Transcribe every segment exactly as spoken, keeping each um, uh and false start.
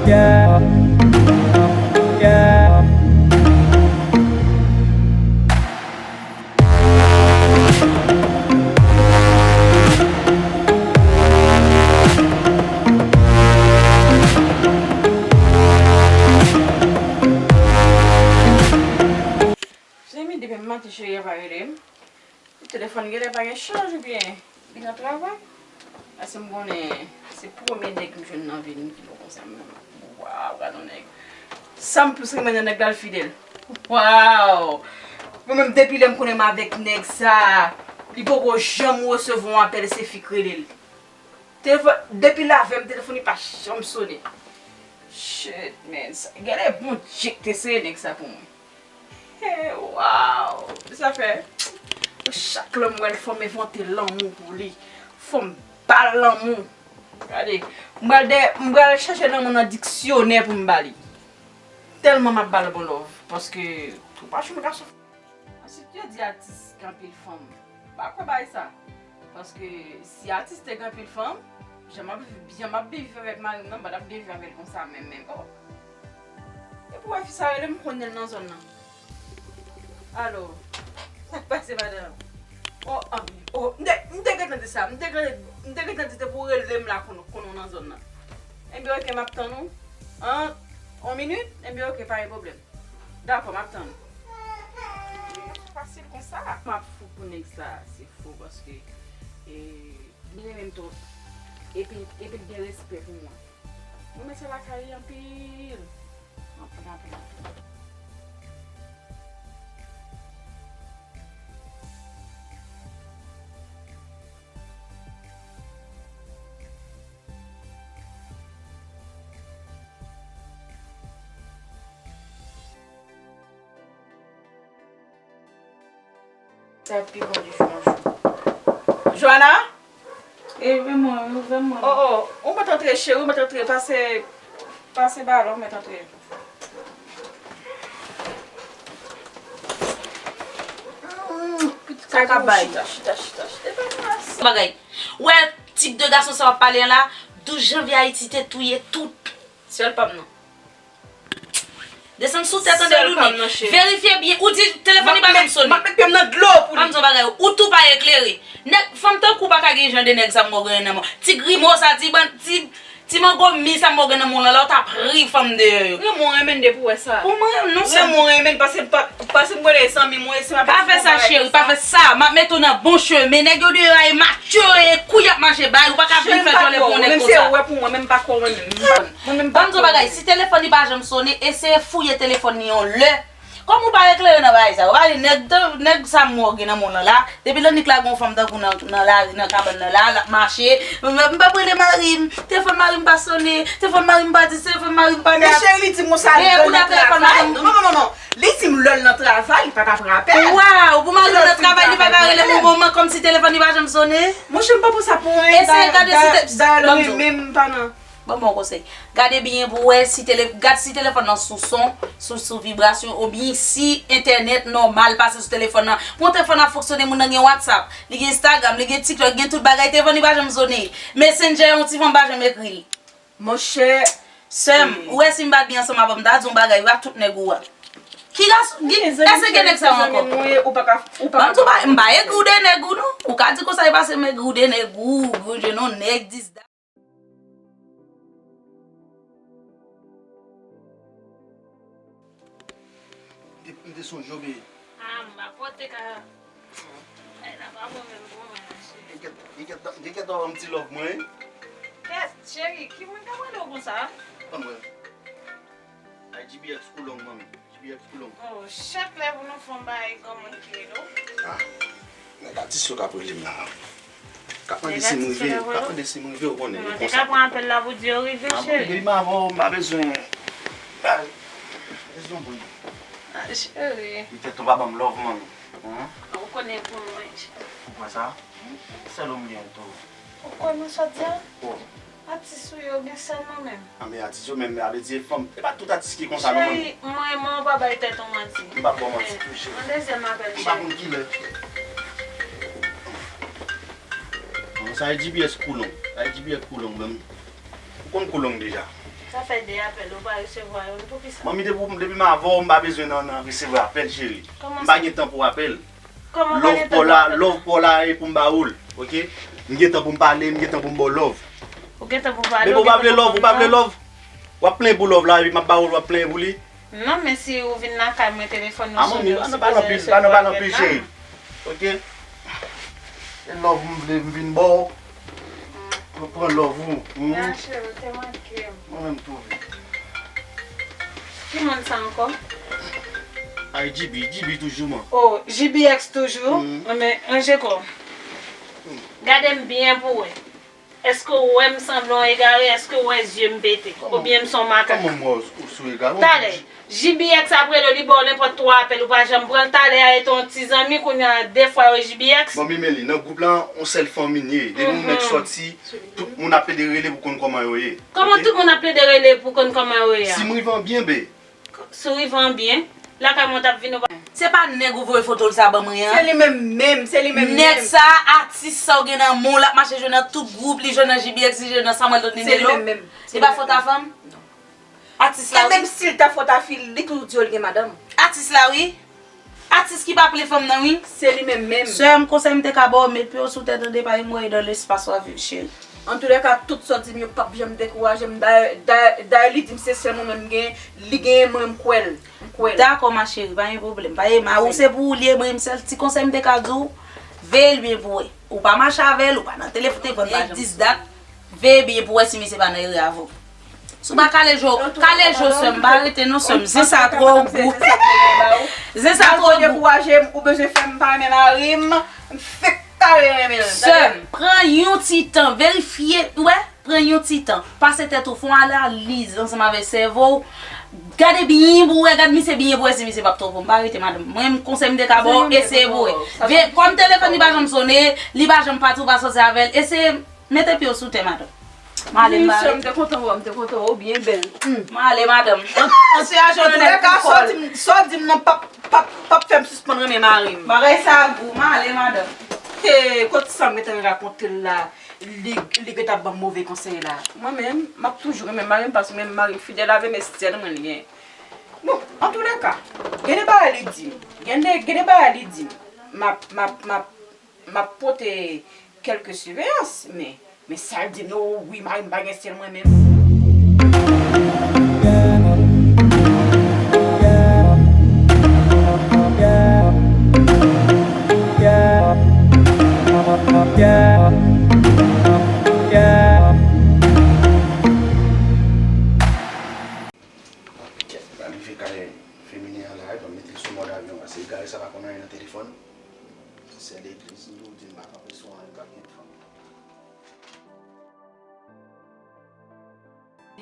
Yeah, yeah. Zanmi, depi maten cheri a pa rele m. Telefòn genlè pa gen chaj oubyen li nan travay. Paske m konnen se premye nèg m jwenn nan vi m ki bon konsa menm. Waw, gad yon nèg. Sa m plis renmen nan nèg la, l fidèl. Waw! Mwen menm depi lè m konnen m avèk nèg sa, li poko janm resevwa yon apèl, se fi k rele l. Telefòn, depi l avè m, telefòn li pa janm sonnen. Shit, man. Sa, genlè Bondye k te sere nèg sa pou mwen. Hey, waw! Sa fè, chak lè m wè l, fò m envante lanmou pou li. Fò m ba l lanmou. Gade, m pral de, m pral chèche lanmou nan diksyonè pou m ba li. Tèlman m ap ba l bon love, paske tou pa jwenn gason. Answit, yo di atis gen anpil fanm. M pa kwè bagay sa. Paske si atis te gen anpil fanm, jan m ap, jan m ap byen viv avèk mari m nan, m pa t ap byen viv avè l konsa menm, menm. Oh. Epi w wè fi sa rele m, m konnen l nan zòn nan. Alo, sa k pase madanm? Oh, anpil. Oh, m te, m te gentan di sa, m te gentan, m te gentan di se pou w rele m la konnen, konnen w nan zòn nan. Enben, oke, m ap tann ou. An, yon minit? Enben, oke, pa gen pwoblèm. Dakò, m ap tann ou. Fasil konsa. M ap fou pou nèg sa, se fou paske, e, li renmen m twòp. Epi, epi l gen respè pou mwen. Mwen renmen sa lakay li anpil. Anpil, anpil, anpil. Sa pi bon di jou an jou. Joana? Ouvè mwen, ouvè mwen. Oh, oh, ou mèt antre, cheri, ou mèt antre. Pase, pase balon, ou mèt antre. Sa ka bay. Chita, chita, chita, chita. E pa mwen. Bagay. Wè, tip de gason sa w ap pale an la, douz janvye Ayiti te touye tout. Sèl pa m nan. Desann sou tè, tande Loulou. Verifye byen. Ou di telefòn li pa janm sonnen. M ap met pye m nan dlo pou li. Ban m di yon bagay, ou tou pa eklere. Nèg, fanm tankou w pa ka gen jan de nèg sa m wè w gen nan men w. Ti grimo sa, ti ban, ti, ti mango mi sa m wè w gen nan men w lan la, ou t ap ri fanm deyò yo. Renmen w renmen depi w wè sa. Ou mwen renmen non sèm. Renmen w renmen paske pa, paske m konnen zanmi mwen, se m ap. Pa fè sa cheri, pa fè sa. M ap mete w nan bon chemen. Nèg yo deyò a e matyo, e kou y ap mache bay, ou pa ka vin fè djòlè pou yon nèg konsa. Menm si ou wè pou mwen, menm pa kwè w renmen m. Mwen menm pa kwè w renmen m. Ban m di w bagay, si telefòn li pa janm sonnen, eseye fouye telefòn li yon lè. Kòm ou pa eklere nan bagay sa, ou pa di nèg, nèg sa m wè w gen nan men w lan la, depi lannik la gen yon fanm tankou nan, nan lari, nan kabann nan la, l ap mache, m, m, m p ap rele mari m, telefòn mari m pa sonnen, telefòn mari m pa di, telefòn mari m pa dat. Men cheri, li di m konsa, lè l nan travay. Non, non, non, non, non. Li di m lè l nan travay, li pa ka frape l. Waw, pou mari m nan travay, li pa ka rele m yon moman kòmsi telefòn li pa janm sonnen? Monchè, m pa pran sa pou anyen. Eseye gade si te, ban m di w. Menm pa nan. Ban m ba w konsèy. Gade byen pou w wè si tele-, gad si telefòn nan sou son, sou, sou vibrasyon, oubyen si entènèt nòmal pase sou telefòn nan. Pou yon telefòn ap fonksyone, moun nan gen WhatsApp, li gen Instagram, li gen TikTok, li gen tout bagay, telefòn li pa janm sonnen. Messenger, yon ti fanm pa janm ekri l. Monchè. Sè m, ou wè si m pa t byen ansanm avè w, m ta di yon bagay, wi, a tout nèg ou a. Ki ras, ki, èske gen nèg sa yo ankò? Ban m di w bagay, m pa ekri w de nèg ou non. Ou ka di konsa, e pase m ekri w de nèg ou, ou jwenn yon nèg dis. M te, m te sonje w, men. Ah, m pa pote ka. Ay, la pa bon menm pou mwen, cheri. Enkèt, enkèt, enkèt, w ap ban m ti love mwen, wi. Kèt, cheri, ki moun k ap rele w konsa? Ban mwen. Ay, G B X Coulon, manmi. G B X Coulon. Oh, chak lè pou nou fè yon bagay kòman ki rele w. Ah, nèg atis yo k ap rele m la. K ap mande si m rive, k ap mande si m rive, ou konnen, e konsa. Te ka pran apèl la pou di yo rive, cheri. Baby, m avè w, m pa bezwen. Ay, bezwen bri. Ah, cheri. Li te tou pa ban m love, manmi. Ou konnen pou mwen, cheri. Ou kwè sa? Sèl ou m gen tou. Ou kwè nan sa w di a? Atis ou yo gen sèl mwen menm. Anben atis yo menm, a vle di e fanm. E pa tout atis ki konsa non, manmi. Cheri, mwen, mwen pa bay tèt ou manti. M p ap ba w manti tou, cheri. Yon dezyèm apèl, cheri. M pa konn kilè. Non, sa e G B S Coulon. Sa e G B S Coulon, menm. Ou konn Coulon deja. Sa fè de apèl, ou pa resevwa yo, poukisa? Manmi, depi, depi m avè w, m pa bezwen nan, nan resevwa apèl, cheri. M pa gen tan pou apèl. Kòman w pa gen tan pou apèl? Love pa w la, love pa w la, e pou m ba ou l, oke? M gen tan pou m pale, m gen tan pou m ba w love. Ou gen tan pou pale, ou gen tan pou ba m love. Men ou pa vle love, ou pa vle love? W ap plenyen pou love la, epi m ap ba ou l, w ap plenyen pou li? Non, men si ou vin lakay mwen, telefòn ou sonnen, ou sipoze resevwa apèl la. Pa nan pale anpil, pa nan pale anpil, cheri. Oke? E love m vle m vin ba w. Pran, pran love ou. Hmm? Ya, cheri, ou te manke m. Mwen menm tou wi. Ki moun sa ankò? Ay, G B, G B toujou, man. Oh, G B X toujou? Hmm. Men, ranje kò w. Gade m byen pou w wè. Èske w wè m sanble yon egare? Èske w wè zye m pete? Oubyen m se yon makak? Kòman m wè w sou egare? Talè, G B X ap rele w, li ba w nenpòt twa apèl, ou pa janm pran l. Talè a, e te yon ti zanmi, kounye a, de fwa yo G B X. Bon, Mimeli, nan gwoup la, yon sèl fanmi n ye. Depi yon nèg sòti, tout moun ap plede rele pou konn kòman yo ye. Kòman tout moun ap plede rele pou konn kòman yo ye a? Si m rive an byen, be. Si w rive an byen, lakay mwen w t ap vin ou pa. Se pa nèg ou voye foto l sa ban mwen an? Se li menm menm, se li menm menm. Nèg sa, atis sa ou gen nan men w, l ap mache jwe nan tout gwoup, li jwe nan G B X, li jwe nan Samuel Dot Nimelo. Se li menm menm. Se li pa fòt a fanm? Non. Atis la wi. E menm si l ta fòt a fi, li toujou di w li gen madanm. Atis la wi. Atis ki pa plen fanm nan wi. Se li menm menm. Sè m, konsèy m te ka ba w, met pye w sou tè tande, pa envoye dans l'espace w ap viv, cheri. Antoulèka, tout sa w di m yo p ap janm dekouraje m. Dayè, dayè, dayè li di m se sèl mwen menm m genyen, li genyen mwen, m kwè l. M kwè l. Dakò, ma chérie, pa gen pwoblèm. Pa gen, mari w se pou ou li ye, mwen menm sèl ti konsèy m te ka di w, veye l byen pou wè. Ou pa mache avè l, ou pa nan telefòn, telefòn pa janm dis dat. Veye byen pou wè si misye pa nan erè avè w. Si w pa kale je w, kale je w, sè m, pa rete non, sè m. Zen sa twò gou. Zen sa twò gou. Ou bezwen fè m pa renmen mari m, m fèk kare renmen l. Sè m, pran yon ti tan, verifye, ou wè, pran yon ti tan. Pase tèt ou, fè yon analiz ansanm avèk sèvo w. Gade byen pou wè, gad misye byen pou wè si misye p ap twonpe w. M pa rete madanm. Mwen, konsèy m te ka ba w, eseye pou wè. Kòm telefòn li pa janm sonnen, li pa janm pati, ou pa sòti avè l, eseye mete pye w sou tè, madanm. M ale, m ale. Wi, sè m, te kontan wè w, m te kontan wè w, byen bèl. M ale, madanm. An, an, se ajan nou nèg pou kòl. Sa w di m, sa w di m nan p ap, p ap, p ap fè m sispann renmen mari m. Bagay sa gou, m ale, madanm. He, kote sa m gentan rakonte l la, li, li gentan ban m move konsèy la. Mwen menm, m ap toujou renmen mari m paske menm mari m fidèl avè m, e sèl mwen l gen. Bon, antoulèka, gen de bagay li di m. Gen de, gen de bagay li di m. M ap, m ap, m ap, m ap pote kèlke siveyans, men, men sa l di m, o wi, mari m pa gen sèl mwen menm. Kèt, m rive kay feminen an la, epi m mete l sou mòd avyon, paske egare sa pa konn anyen nan telefòn. Sè legliz, li di m pa kanpe sou anyen, m pa gen tan.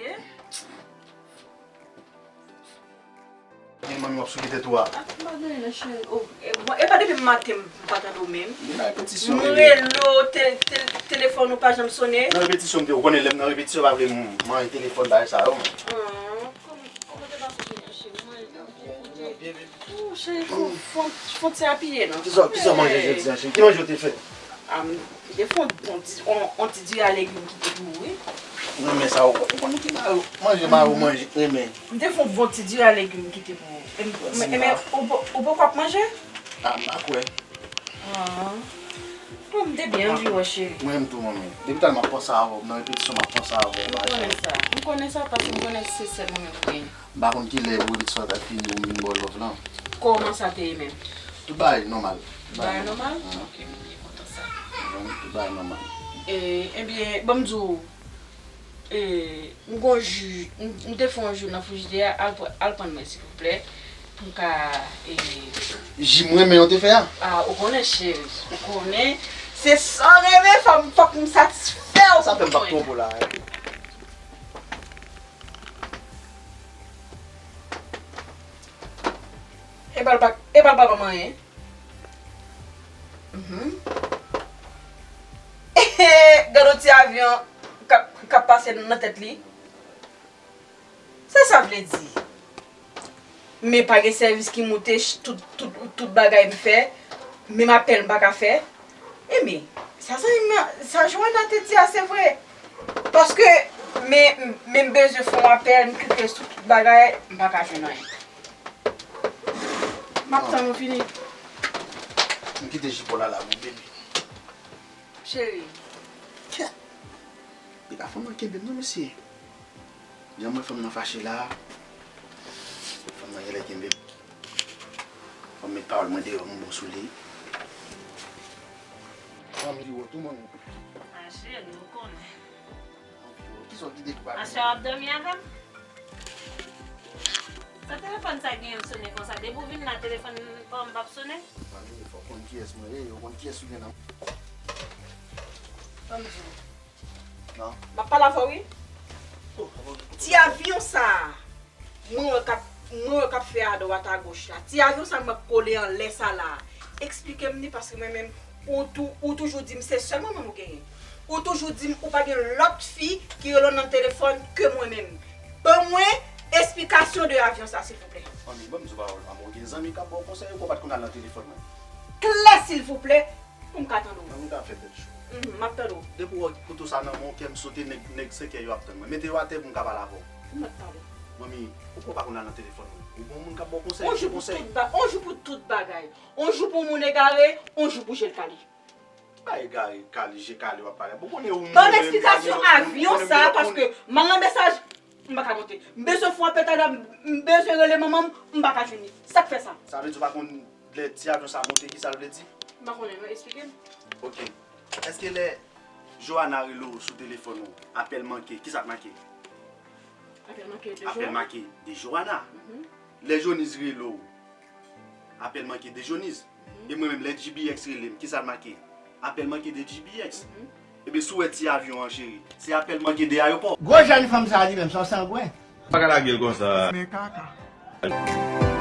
Ye? Gen manmi w ap souke tèt ou a. A, m pa gen anyen non, cheri. O, e, bon, e pa depi maten m pa tande w menm. Li nan repetisyon, bebe. M rele w, te-, te-, telefòn ou pa janm sonnen. Nan repetisyon m te, ou konnen lè m nan repetisyon, pa vle m manyen telefòn bagay sa yo. An, kòman, kòman te pase jounen an, cheri? Mwen, mwen byen, bebe. O, cheri, fon, fon, fon ti apiye non. Kisa, kisa w manje jodi a, cheri? Ki manje w te fè? A, m te fè yon bon ti, yon, yon ti diri a legim ki te pou ou, wi. Mwen renmen sa, ou, ou konnen ki manje, manje mari w manje, renmen. M te fè yon bon ti diri a legim ki te pou ou. E m, e men, ou, ou poko ap manje? A, m pa kwè. Ah. Bon, m te byen anvi wè cheri. Mwen menm tou, manmi. Depi talè m ap panse avè w, nan repetisyon m ap panse avè w. M konnen sa. M konnen sa paske m konnen se sèl mwen menm ki genyen. M pa konn kilè repetisyon sa ta fini pou m vin ba w love lan. Kòman sa te ye menm? Tout bagay nòmal. Tout bagay nòmal? Mhm. Ok, m byen kontan sa. Mhm, tout bagay nòmal. E, ebyen, ban m di w, e, m gon ji, m, m te fè yon ji nan frijidè a, al pran, al pran mwen, silvouplè, pou m ka, e, ji m renmen w te fè a? A, ou konnen, cheri, ou konnen, se sa w renmen, fò m, fòk m satisfè w. Sa fè m p ap twonpe w la, e. E pa l pa, e pa l pa ban m anyen. Mhm. Gade yon ti avyon k ap, k ap pase nan tèt li. Sa sa vle di? Men pa gen sèvis ki moute, ch-, tout, tout, tout bagay m fè, menm apèl m pa ka fè. Ebyen, sa zanmi m nan, sa Joanna te di a, se vre. Paske, Men, men m bezwen fè yon apèl, m klike sou tout bagay, m pa ka jwenn anyen. M ap tann ou fini. M kite jipon la la, mon baby. Cheri. Kè. Li pa fanm nan kenbe m non, mesye. Jan m wè fanm nan fache la, fanm nan genlè kenbe m. Fò m met pawòl mwen deyò, m bon sou li. Fanm li wò tou, manmi. A cheri, ou konnen. Kisa w kite ki pa... Aswè w ap dòmi avè m? Sa telefòn sa genyen m sone konsa? Depi w vin la, telefòn pa m p ap sone? Manmi, fò w konn kiyès mwen ye, ou konn kiyès ou gen nan... Ban m di w. Non. M ap pale avè w, wi. Oh, papa. Ti avyon sa a, mwen wè k ap, mwen wè k ap fè adwat agoch la. Ti avyon sa a, mwen ap kole anlè sa la. Eksplike m li, paske mwen menm, ou tou, ou toujou di m se sèl manman m ou genyen. Ou toujou di m ou pa gen lòt fi ki rele w nan telefòn ke mwen menm. Ban mwen esplikasyon de avyon sa, silvouplè. Manmi, ban m di w pawòl, manmi, ou gen zanmi k ap ba w konsèy, ou pa t konn al nan telefòn mwen. Klè, silvouplè. Pou m ka tande w. Manmi, pa fè tèt cho. Mhm, m ap tande w. Depi w wè kouto sa nan men w, kè m sote, nèg, nèg senkè yo ap tann mwen. Mete yo atè pou m ka pale avè w. M ap tande w. Manmi, ou kwè w pa konn al nan telefòn mwen? Ou bon moun k ap ba w konsèy, on jou pou konsèy. Tout ba-, on jou pou tout bagay. On jou pou moun egare, on jou pou je l kale. Pa egare, kale, je kale, w ap pale. Bon, konnen ou... Ban m eksplikasyon avyon sa, paske m al nan mesaj, m pa ka monte. M bezwen fè yon apèl talè, m bezwen rele manman m, m pa ka jwenn li. Sa k fè sa? Sa vle di w pa konn lè ti avyon sa monte, kisa l vle di? M pa konnen non, eksplike m. Ok. Èske lè Johanna rele w sou telefòn ou, apèl manke, kisa k make? Apèl manke de Johanna. Apèl manke de Johanna. Mhm. Lè Jonis rele w, apèl manke de Jonis. Mhm. E mwen menm, lè G B X rele m, kisa l make? Apèl manke de G B X. Mhm. Ebyen, si w wè ti avyon an, cheri, se apèl manke de ayewopò. Gwo jèn fanm sa a li menm, se yon sangwen. Pa ka lage l konsa. Men kaka.